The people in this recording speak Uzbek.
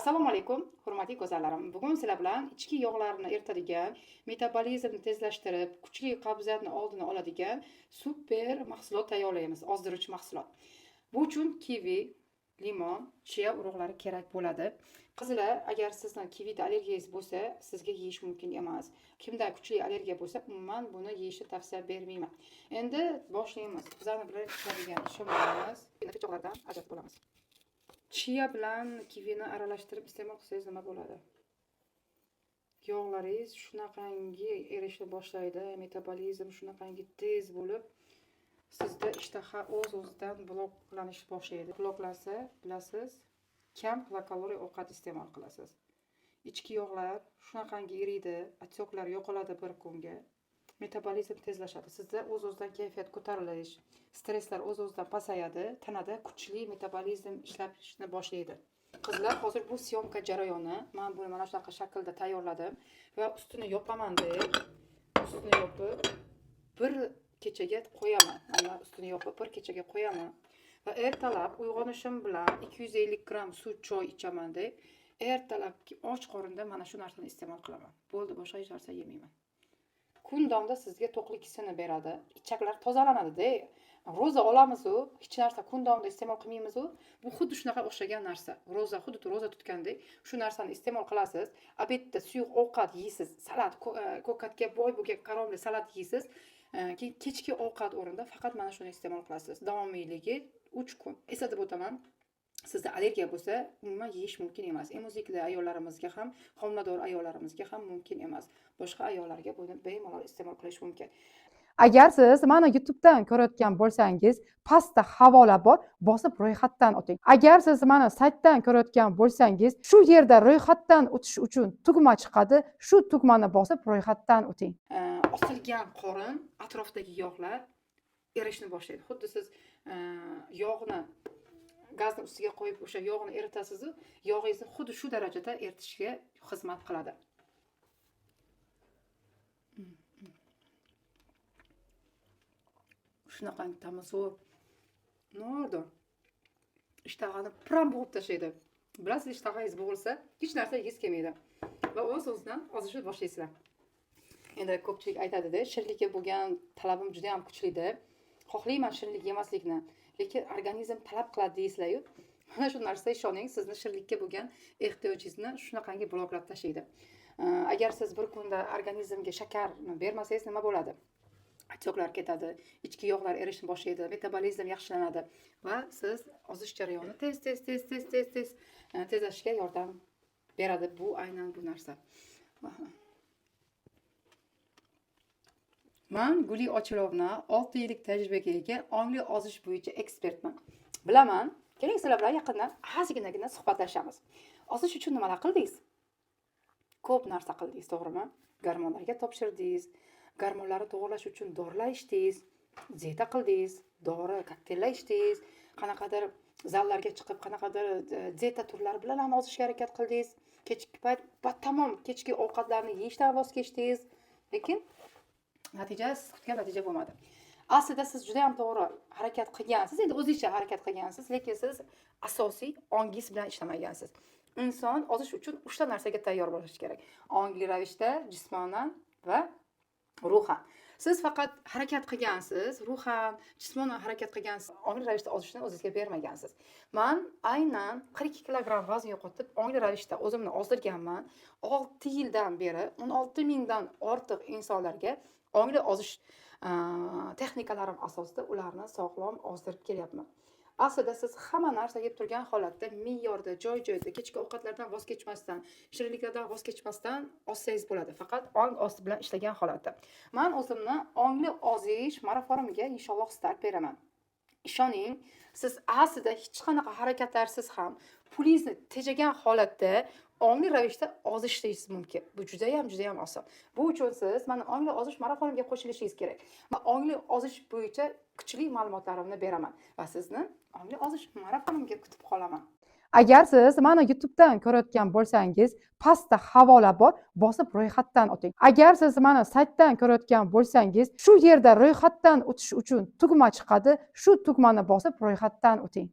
Assalomu alaykum, hurmatli go'zallarim. Bugun sizlar bilan ichki yog'larni eritadigan, metabolizmni tezlashtirib, kuchli qabziyatni oldini oladigan super mahsulot tayyorlaymiz, ozdiruvchi mahsulot. Bu uchun kivi, limon, chiya urug'lari kerak bo'ladi. Qizlar, agar sizni kivida allergiyangiz bo'lsa, sizga yeyish mumkin emas. Kimda kuchli allergiya bo'lsa, umuman buni yeyishni tavsiya bermayman. Endi boshlaymiz. Bizani birinchi qiladigan ishimiz yog'lardan ajratib olamiz. Chiya bilan kivini aralashtirib iste'mol qilsangiz nima bo'ladi? Yog'laringiz shunaqangi erishni boshlaydi, metabolizm shunaqangi tez bo'lib, sizda ishtaha o'z-o'zidan bloklanish boshlaydi. Bloklansa, bilasiz, kam kilokaloriya ovqat iste'mol qilasiz. Ichki yog'lar shunaqangi eriydi, отёк lar yo'qoladi bir kunga. Metabolizm tezlashadi. Sizda o'z-o'zidan kayfiyat ko'tarilish, stresslar o'z-o'zidan pasayadi, tanada kuchli metabolizm ishlashni boshlaydi. Qizlar, hozir bu съёмка jarayoni, men buni mana shunaqa shaklda tayyorladim va ustini yopaman deb, ustini yopib bir kechaga qo'yaman. Mana ustini yopib bir kechaga qo'yaman. Va ertalab uyg'onishim bilan 250 gramm suv choy ichaman deb, ertalab och qorinda mana shu narsani iste'mol qilaman. Bo'ldi, boshqa hech narsa yemayman. Kun davomida sizga to'qlik hissini beradi. Ichaklar tozalanadi-da. Ro'za olamiz-u, hech narsa kun davomida iste'mol qilmaymiz-u. Bu xuddi shunaqa o'xshagan narsa. Ro'za xuddi ro'za tutgandek shu narsani iste'mol qilasiz. Обед da suyuq ovqat yeysiz, salat, ko'katga boy bo'lgan karomli salat yeysiz. Keyin kechki ovqat o'rnida faqat mana shuni iste'mol qilasiz. Davomiyligi 3 kun. Eslatib o'taman. Sizda allergiya bo'lsa, umuman yeyish mumkin emas. Emizikli ayollarimizga ham, homilador ayollarimizga ham mumkin emas. Boshqa ayollarga buni bemalol iste'mol qilish mumkin. Agar siz mani YouTube'dan ko'rayotgan bo'lsangiz, pastda havola bor, bosib ro'yxatdan o'ting. Agar siz mani saytdan ko'rayotgan bo'lsangiz, shu yerda ro'yxatdan o'tish uchun tugma chiqadi, shu tugmani bosib ro'yxatdan o'ting. Osilgan qorin, atrofdagi yog'lar erishni boshlaydi. Xuddi siz yog'ni gazni ustiga qo'yib o'sha yog'ni eritasiz-u, yog'ingizni xuddi shu darajada eritishga xizmat qiladi. Shunaqangi ta'mi zo'r. Nordo. Ishtahani pram bo'g'ib tashlaydi. Bilasiz, ishtahangiz bo'g'ilsa, hech narsa yegingiz kelmaydi. Va o'z-o'zidan ozishni boshlaysizlar. Endi ko'pchilik aytadi-da, shirinlikka bo'lgan talabim juda ham kuchli deb. Xohlayman shirinlik yemaslikni, lekin organizm talab qiladi deysizlar-yu. Mana shu narsa, ishoning, sizni shirinlikka bo'lgan ehtiyojingizni shunaqangi bloklab tashlaydi. Agar siz bir kunda organizmga shakarni bermasangiz nima bo'ladi? Отёк lar ketadi, ichki yog'lar erishni boshlaydi, metabolizm yaxshilanadi va siz ozish jarayoni tez tez tez tez tez tez tezlashishga yordam beradi. Bu aynan bu narsa. Man Guli Ochilovna 6 yillik tajribaga ega ongli ozish bo'yicha ekspertman. Bilaman, keling sizlar bilan yaqindan ozginagina suhbatlashamiz. Ozish uchun nimalar qildingiz? Ko'p narsa qildingiz, to'g'rimi? Gormonlarga topshirdingiz, gormonlarni to'g'irlash uchun dorilar ichdingiz, dieta qildingiz, dori kokteyllar ichdingiz, qanaqadir zallarga chiqib, qanaqadir dieta turlari bilan ham ozishga harakat qildingiz. Kechki payt batamom kechki ovqatlarni yeyishdan voz kechdingiz, lekin natija siz kutgan natija bo'lmadi. Aslida siz juda ham to'g'ri harakat qilgansiz, endi o'zingizcha harakat qilgansiz, lekin siz asosiy ongingiz bilan ishlamagansiz. Inson ozish uchun 3 ta narsaga tayyor bo'lishi kerak. Ongli ravishda, jismonan va ruhan. Siz faqat harakat qilgansiz, ruhan, jismonan harakat qilgansiz, ongli ravishda ozishni o'zingizga bermagansiz. Men aynan 42 kilogramm vazn yo'qotib, ongli ravishda o'zimni ozdirganman. 6 yildan beri 16 mingdan ortiq insonlarga ongli ozish texnikalarim asosida ularni sog'lom ozdirib kelyapman. Aslida siz hamma narsa yeb turgan holatda me'yorda, joy-joyida kechki ovqatlardan voz kechmasdan, shirinliklardan voz kechmasdan ozsangiz bo'ladi. Faqat ong osti bilan ishlagan holatda. Men o'zimni ongli ozish marafonimga inshaalloh start beraman. Ishoning, siz aslida hech qanaqa harakatlarsiz ham pulingizni tejagan holatda ongli ravishda ozishingiz mumkin. Bu juda ham, juda ham oson. Bu uchun siz meni ongli ozish marafonimga qo'shilishingiz kerak. Men ongli ozish bo'yicha kuchli ma'lumotlarimni beraman va sizni ongli ozish marafonimga kutib qolaman. Agar siz mani YouTube'dan ko'rayotgan bo'lsangiz, pastda havola bor, bosib ro'yxatdan o'ting. Agar siz mani saytdan ko'rayotgan bo'lsangiz, shu yerda ro'yxatdan o'tish uchun tugma chiqadi, shu tugmani bosib ro'yxatdan o'ting.